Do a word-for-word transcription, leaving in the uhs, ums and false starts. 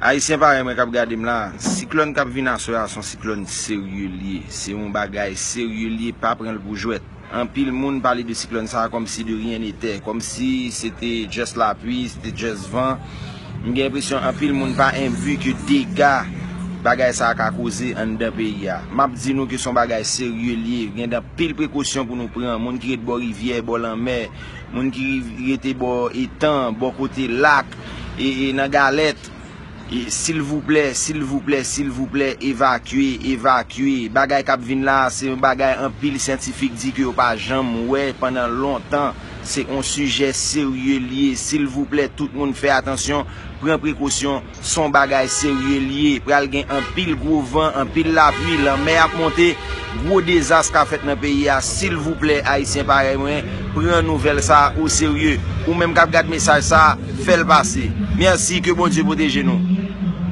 Ayisyen parèy mwen k ap gade m la, siklòn k ap vin aswè a se yon siklòn serye l ye. Se yon bagay serye l ye, pa pran l pou jwèt. Anpil moun pale de siklòn sa a kòmsi de rien n'était, kòmsi se te just lapli, se te just van. M gen enpresyon anpil moun pa envi ke dega bagay sa a ka koze anndan peyi a. M ap di nou ke se yon bagay serye l ye. Gen anpil prekosyon pou nou pran. Moun ki ret bò rivyè, bò lanmè, moun ki rete bò etan, bò kote lak, e, e nan galèt. E, silvouplè, silvouplè, silvouplè, evakye, evakye. Bagay k ap vin la, se yon bagay anpil syantifik di ke yo pa janm wè pandan lontan. Se yon sijè serye l ye. Silvouplè, tout moun fè atansyon, pran prekosyon. Se yon bagay serye l ye. Pral gen anpil gwo van, anpil lapli, lanmè ap monte. Gwo dezas ka fèt nan peyi a. Silvouplè, Ayisyen parèy mwen, pran nouvèl sa a oserye. Ou menm k ap gad mesaj sa a, fè l pase. Mèsi, ke Bondye pwoteje nou.